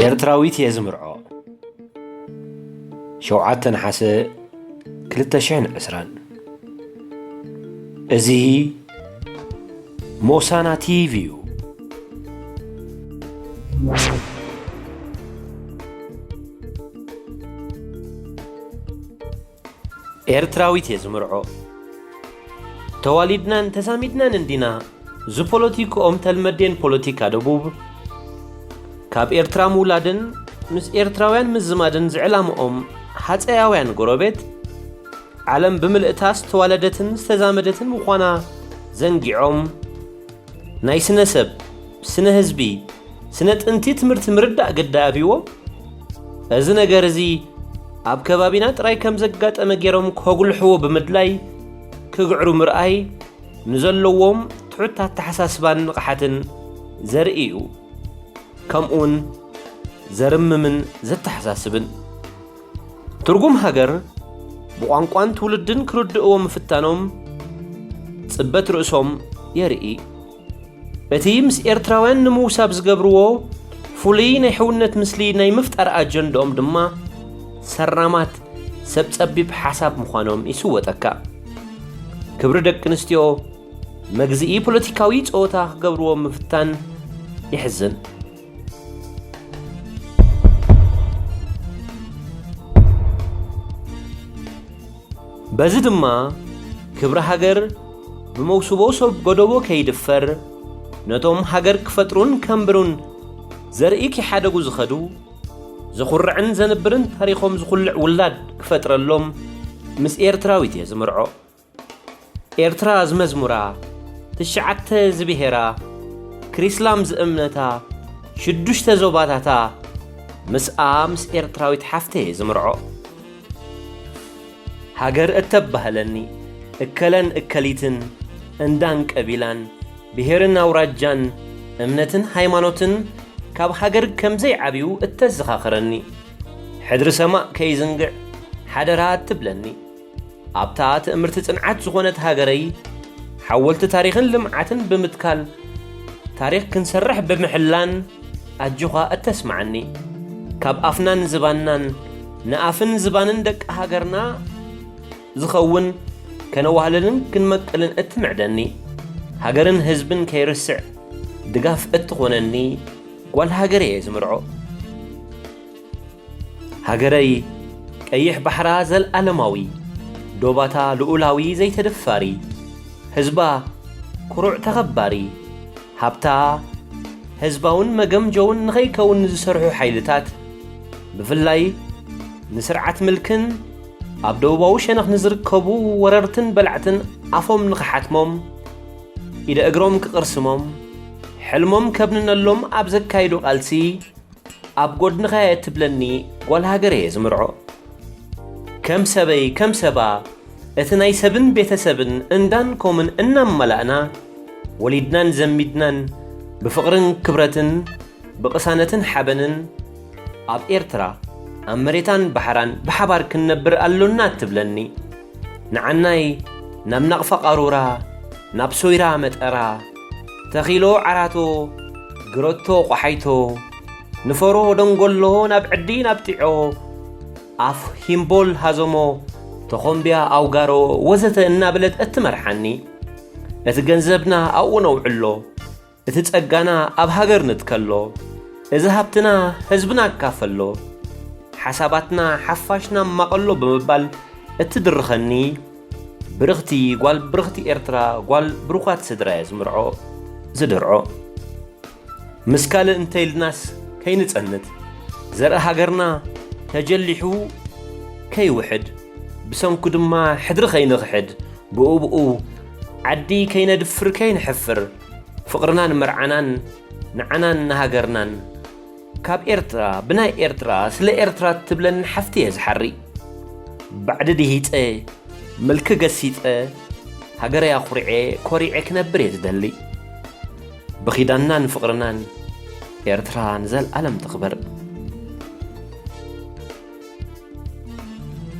ኤርትራዊት እየ ዝምርዖ። ሸውዓተ ነሓሰ ክልተ ሽሕን ዕስራን። እዚ ሞሳና ቲቪ እዩ። ኤርትራዊት እየ ዝምርዖ። ተዋሊድናን ተዛሚድናን እንዲና ዝፖለቲክኦም ተልመዴን ፖለቲካ ደቡብ፣ ካብ ኤርትራ ምውላድን ምስ ኤርትራውያን ምዝማድን ዝዕላምኦም ሃጸያውያን ጎረቤት፣ ዓለም ብምልእታ ዝተዋለደትን ዝተዛመደትን ምዃና ዘንጊዖም፣ ናይ ስነ ሰብ፣ ስነ ህዝቢ፣ ስነ ጥንቲ ትምህርቲ ምርዳእ ግዳይ ኣብይዎም። እዚ ነገር እዚ ኣብ ከባቢና ጥራይ ከም ዘጋጠመ ገይሮም ከጉልሕዎ ብምድላይ ክግዕሩ ምርኣይ ንዘለዎም ትሑት ኣተሓሳስባን ንቕሓትን ዘርኢ እዩ። ከምኡውን ዘርምምን ዘተሓሳስብን። ትርጉም ሃገር ብቋንቋን ትውልድን ክርድእዎ ምፍታኖም ጽበት ርእሶም የርኢ። እቲ ምስ ኤርትራውያን ንምውሳብ ዝገብርዎ ፍሉይ ናይ ሕውነት ምስሊ ናይ ምፍጣር ኣጀንድኦም ድማ ሰራማት ሰብ ጸቢብ ሓሳብ ምዃኖም ይስወጠካ። ክብሪ ደቂ ኣንስትዮ መግዝኢ ፖለቲካዊ ጸወታ ክገብርዎ ምፍታን የሕዝን። በዚ ድማ ክብሪ ሃገር ብመውስቦ ሰብ ጎደቦ ከይድፈር፣ ነቶም ሃገር ክፈጥሩን ከንብሩን ዘርኢ ከይሓደጉ ዝኸዱ፣ ዘኹርዕን ዘንብርን ታሪኾም ዝኹልዕ ውላድ ክፈጥረሎም ምስ ኤርትራዊት እየ ዝምርዖ። ኤርትራ ዝመዝሙራ፣ ትሽዓተ ዝብሄራ፣ ክሪስላም ዝእምነታ፣ ሽዱሽተ ዞባታታ፣ ምስኣ ምስ ኤርትራዊት ሓፍተይ እየ ዝምርዖ። ሃገር እተባህለኒ፣ እከለን እከሊትን፣ እንዳን ቀቢላን፣ ብሄርን ኣውራጃን፣ እምነትን ሃይማኖትን ካብ ሃገር ከም ዘይዓብዩ እተዘኻኽረኒ። ሕድሪ ሰማእ ከይዝንግዕ ሓደራ እትብለኒ። ኣብታ ትእምርቲ ጽንዓት ዝኾነት ሃገረይ፣ ሓወልቲ ታሪኽን ልምዓትን ብምትካል፣ ታሪኽ ክንሰርሕ ብምሕላን ኣጆኻ እተስምዓኒ። ካብ ኣፍናን ዝባንናን ንኣፍን ዝባንን ደቂ ሃገርና ዝኸውን ከነዋህልልን ክንመቅልን እትምዕደኒ፣ ሃገርን ህዝብን ከይርስዕ ድጋፍ እትኾነኒ ጓል ሃገር እየ ዝምርዖ። ሃገረይ ቀይሕ ባሕራ ዘልኣለማዊ፣ ዶባታ ልኡላዊ ዘይተደፋሪ፣ ህዝባ ኩሩዕ ተኸባሪ፣ ሃብታ ህዝባውን መገምጀውን ንኸይከውን ንዝሰርሑ ሓይልታት፣ ብፍላይ ንስርዓት ምልክን ኣብ ደቡባዊ ሸነኽ ንዝርከቡ ወረርትን በላዕትን ኣፎም ንኽሓትሞም፣ ኢደ እግሮም ክቕርስሞም፣ ሕልሞም ከብንነሎም ኣብ ዘካይዱ ቃልሲ፣ ኣብ ጎድንኻ እየ እትብለኒ ጓል ሃገር እየ ዝምርዖ። ከም ሰበይ፣ ከም ሰባ፣ እቲ ናይ ሰብን ቤተሰብን እንዳን ኮምን እናመላእና፣ ወሊድናን ዘሚድናን፣ ብፍቕርን ክብረትን፣ ብቕሳነትን ሓበንን፣ ኣብ ኤርትራ፣ ኣብ መሬታን ባሕራን ብሓባር ክንነብር ኣሎና እትብለኒ። ንዓናይ ናብ ናቕፋ ቃሩራ፣ ናብ ሶይራ መጠራ፣ ተኺሎ ዓራቶ፣ ግረቶ ቆሓይቶ፣ ንፈሮ ደንጎሎ፣ ናብ ዕዲ ናብ ጢዖ፣ ኣፍ ሂምቦል ሃዘሞ፣ ተኾምብያ ኣውጋሮ ወዘተ እናበለት እትመርሓኒ። እቲ ገንዘብና ኣብኡ ነውዕሎ፣ እቲ ጸጋና ኣብ ሃገር ንትከሎ፣ እዚ ሃብትና ህዝብና ኣካፈሎ፣ ሓሳባትና ሓፋሽና ማቐሎ ብምባል እትድርኸኒ ብርኽቲ ጓል ብርኽቲ ኤርትራ፣ ጓል ብሩኻት ስድራ እየ ዝምርዖ፣ ዝድርዖ። ምስ ካልእ እንተ ኢልናስ ከይንጸንት፣ ዘርኢ ሃገርና ተጀሊሑ ከይውሕድ፣ ብሰንኩ ድማ ሕድሪ ከይንኽሕድ፣ ብኡ ብኡ ዓዲ ከይነድፍር ከይንሕፍር፣ ፍቕርናን መርዓናን ንዓናን ንሃገርናን ካብ ኤርትራ፣ ብናይ ኤርትራ፣ ስለ ኤርትራ ትብለኒ ሓፍቲ እየ ዝሓሪ። ባዕዲ ድሂጸ፣ ምልኪ ገሲጸ፣ ሃገረይ ኣኹሪዐ፣ ኮሪዐ ክነብር እየ ዝደሊ። ብኺዳንናን ፍቕርናን ኤርትራ ንዘልኣለም ትኽበር።